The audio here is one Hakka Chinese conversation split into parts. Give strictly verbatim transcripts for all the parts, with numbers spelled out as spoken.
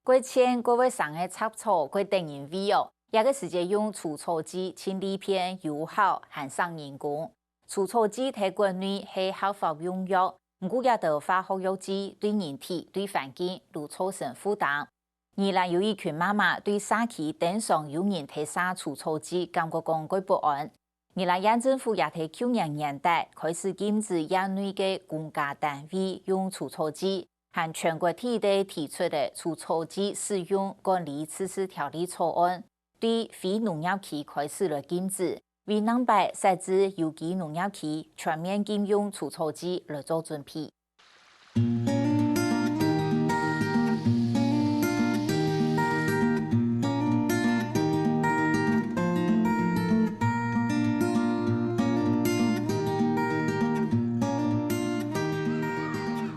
過芡、過會生个雜草，過得人畏哦。這個時節用除草劑，盡利便、有效，還省人工。除草劑在國內係合法用藥，毋過這兜化學藥劑對人體、對環境都造成負擔。宜蘭有一群媽媽對社區頂上有人在撒除草劑，感覺講蓋不安。宜蘭縣政府也在舊年年底開始禁止業內个公家單位用除草劑，還全國第一个提出个除草劑使用管理自治條例草案，對非農業區開始來禁止，為下擺設置有機農業區全面禁用除草劑來做準備。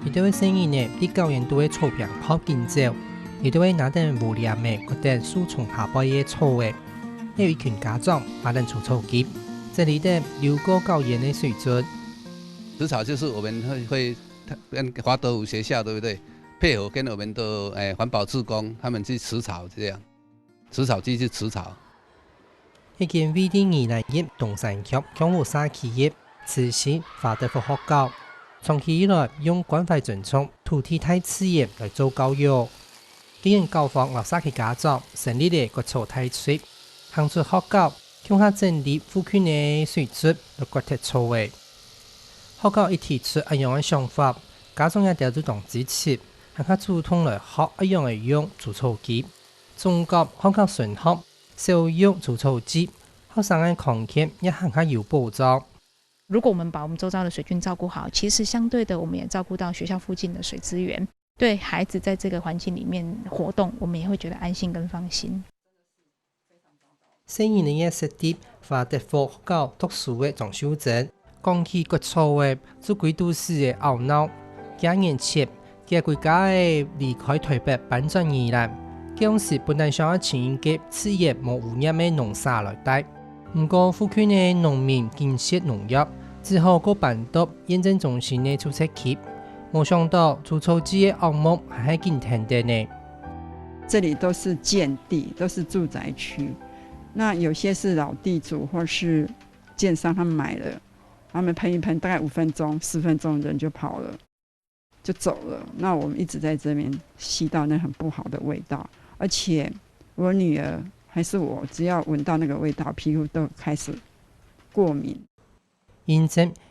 有兜个細人仔，在校園肚个草坪跑緊走，有兜个拿等禾籃仔，割等樹叢下背个草仔。也有一群家長，拿等除草機，整理等溜過校園个水圳。除草就是我們會，會，跟華德福學校，對不對？配合跟我們的，誒，環保志工，他們去除草，這樣。除草機去除草。已經位於宜蘭縣東山區共和社區个慈心華德福學校，長期以來用關懷尊重、土地大自然來做教育。今年校方摎社區家長成立了割草大隊，行出學校，共下整理附近个水圳來割忒草仔。學校一提出恁樣个想法，家長也兜就當支持，還較主動來學恁樣个用除草機。 中甲、漢甲分校，少用除草劑，學生个康健也還較有保障。如果我們把我們周遭的水圳照顧好，其實相對的，我們也照顧到學校附近的水資源，對孩子在這個環境裡面活動，我們也會覺得安心跟放心。細人仔个設立，華德福學校讀書个莊秀珍，講起割草仔，就歸肚屎个懊惱。幾年前， 佢歸家仔離開臺北搬轉宜蘭，該央時本來想愛尋一個自然無污染个農舍來戴，毋過附近个農民緊施農藥，只好過搬到驗證中心个註冊區。無想到除草劑个惡夢還係緊跈等呢。這裡都是建地，都是住宅區，那有些是老地主或是建商他們買了，他們噴一噴，大概五分鐘、十分鐘人就跑了。 就走了。那我們一直在這邊吸到那很不好的味道，而且我女兒還是我，只要聞到那個味道，皮膚都開始過敏。因為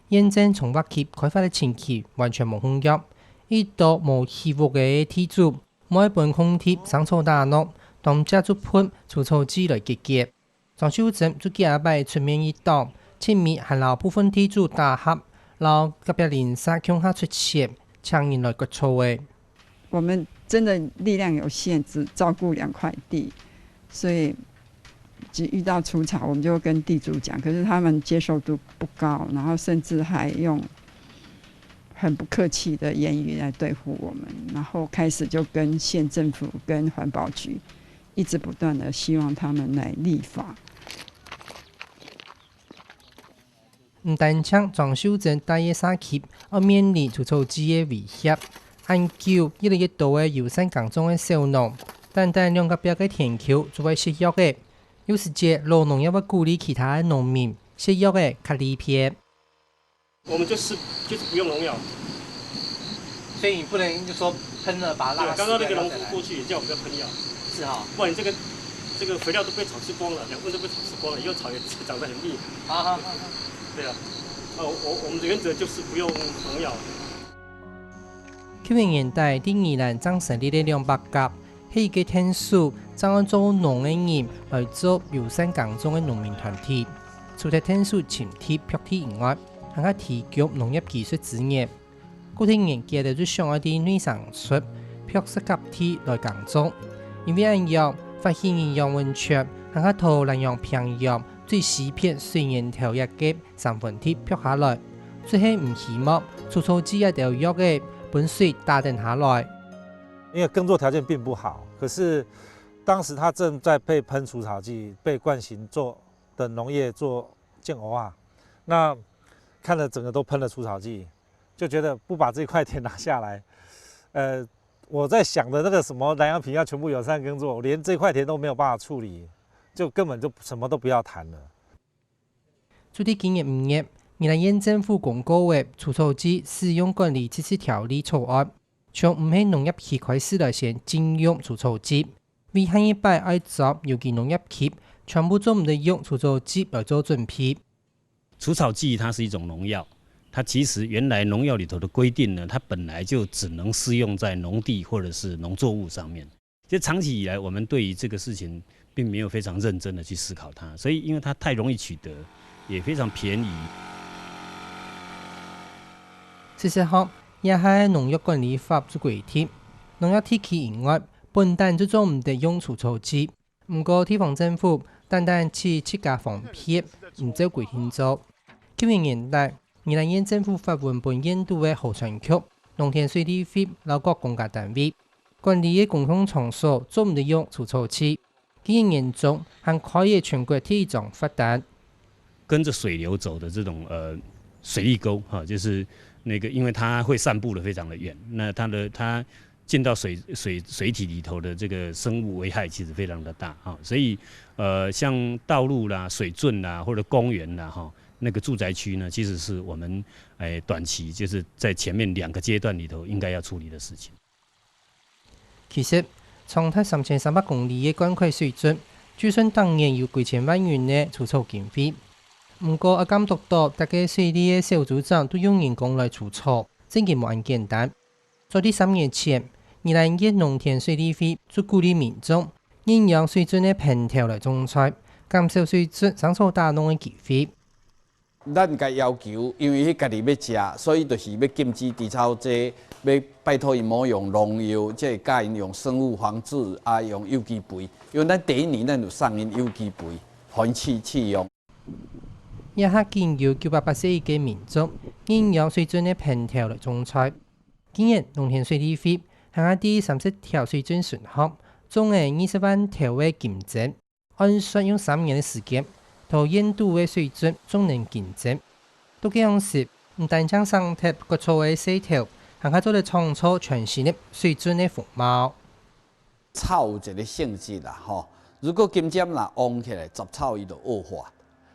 驗證重劃區開發个前期完全無農藥，一到無起屋个地主，毋愛分空地生草打鬧，當即就噴除草劑來解決。 莊秀珍就幾下擺出面一擋，盡尾還摎部分地主打合，摎隔壁鄰舍共下出錢，請人來割草仔。我們真的力量有限，只照顧兩塊地，所以只遇到除草，我們就會跟地主講，可是他們接受度不高，然後甚至還用很不客氣的言語來對付我們，然後開始就跟縣政府、跟環保局 一直不斷地希望他們來立法。毋單淨莊秀珍戴个社區愛面臨除草劑个威脅，恁久越來越多个友善耕種个小農，單單兩隔壁个田坵就會食藥仔。有時節，老農也會鼓勵其他个農民食藥仔較利便。 我們就是，就是不用農藥。所以你不能就說噴了把它拉死，對，剛剛那個農夫過去也叫我們不要噴藥。是哈。不然這個，這個肥料都被草吃光了，養分都被草吃光了，以後草也長得很密。好，好，好，好。對啊，啊，我，我，我們的原則就是不用農藥。九零年代，在宜蘭正成立个兩百甲， 係一個𢯭手，專做農个人來做友善耕種个農民團體。除忒𢯭手尋地、闢地以外，還較提供農業技術資源。過忒年佢兜就想愛在內城出闢適合地來耕種，因為恁樣，發現人楊文全還較討蘭陽平洋最西片水源頭一個三分地闢下來，就係毋希望除草劑這兜藥仔分水打等下來。 因為耕作條件並不好，可是當時他正在被噴除草劑、被慣行做的農業做種芋仔，那看了整個都噴了除草劑，就覺得不把這塊田拿下來，呃，我在想的那个什么南洋平要全部友善耕作，连这块田都没有办法处理，就根本就什么都不要谈了。就在今年五月，宜兰县政府公告个除草剂使用管理自治条例草案，从毋係农业区开始来先禁用除草剂，為下一擺愛種有機农业區全部做毋得用除草劑來做準備。除草剂它是一种农药，它其实原来农药里头的规定呢，它本来就只能适用在农地或者是农作物上面。其实长期以来，我们对于这个事情并没有非常认真的去思考它，所以因为它太容易取得，也非常便宜。事实上，這下農藥管理法就規定，農藥地區以外，本旦就做毋得用除草劑。毋過地方政府單單為自家方便，毋照規定做。九零年代，宜蘭縣政府發文分縣都个河川局、農田水利會摎各公家單位，管理个公共场所做毋得用除草劑。今年年中還開了全國第一張罰單。跟着水流走的这种呃水利沟哈，就是那个，因为它会散布的非常的远，那它的它进到水水水体里头的这个生物危害其实非常的大哈，所以呃像道路啦、水圳啦或者公园啦哈，那个住宅区呢，其实是我们诶短期就是在前面两个阶段里头应该要处理的事情。其實，長達三千三百公里个灌溉水圳，就算逐年有幾千萬銀个除草經費，毋過愛監督到逐个水利个小組長都用人工來除草，正經無恁簡單。早在三年前，宜蘭縣農田水利會就鼓勵民眾，運用水圳个平頭來種菜，減少水圳生草打農个機會。 咱个要求，因為伊家己欲食，所以就是欲禁止除草劑，欲拜託伊莫用農藥，才會教因用生物防治啊，用有機肥。因為咱第一年咱就送因有機肥，分飼飼用。這下僅有九百八十一个民眾，運用水圳个平頭來種菜。今年農田水利會還下在三十條水圳脣項，種了二十萬頭个金針。 按算用三年个時間，到縣都个水圳種等金針。到該央時，毋單淨省忒割草个事頭，還較做得創造全新个水圳个風貌。草有一个性質啦，吼，如果金針若旺起來，雜草伊就惡化。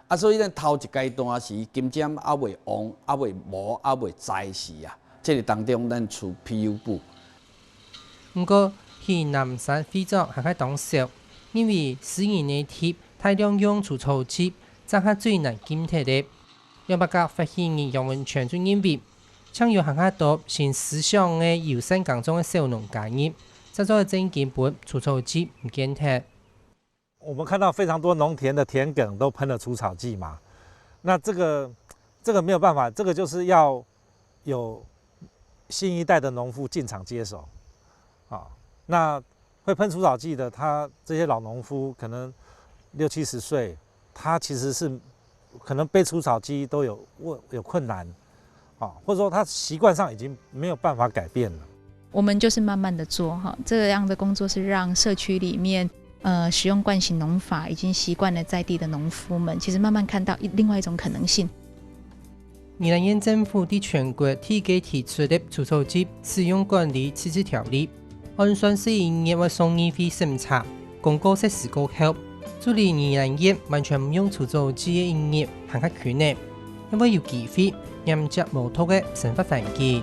啊，所以咱頭一階段是金針猶未旺，猶未無，猶未在時啊，這个當中咱除P U布。 毋過，去南山會長還較當少，因為私人个地大量用除草劑，正較最難禁忒个。兩百甲發起人楊文全就認為，像有還較多新思想个友善耕種个小農加入，才做得正經分除草劑毋見忒。 我们看到非常多农田的田埂都喷了除草剂嘛，那这个这个没有办法，这个就是要有新一代的农夫进场接手啊。那会喷除草剂的，他这些老农夫可能六七十岁，他其实是可能背除草机都有问有困难啊，或者说他习惯上已经没有办法改变了。我们就是慢慢的做哈，这样的工作是让社区里面呃使用惯性农法已经习惯了在地的农夫们，其实慢慢看到一另外一种可能性。宜兰县政府在全国第一个提出个除草剂使用管理自治条例，按算十一月会送议会审查，公告实施过后，就离宜兰县完全毋用除草剂个一日还较近呢，因为有机会迎接无毒个生活环境。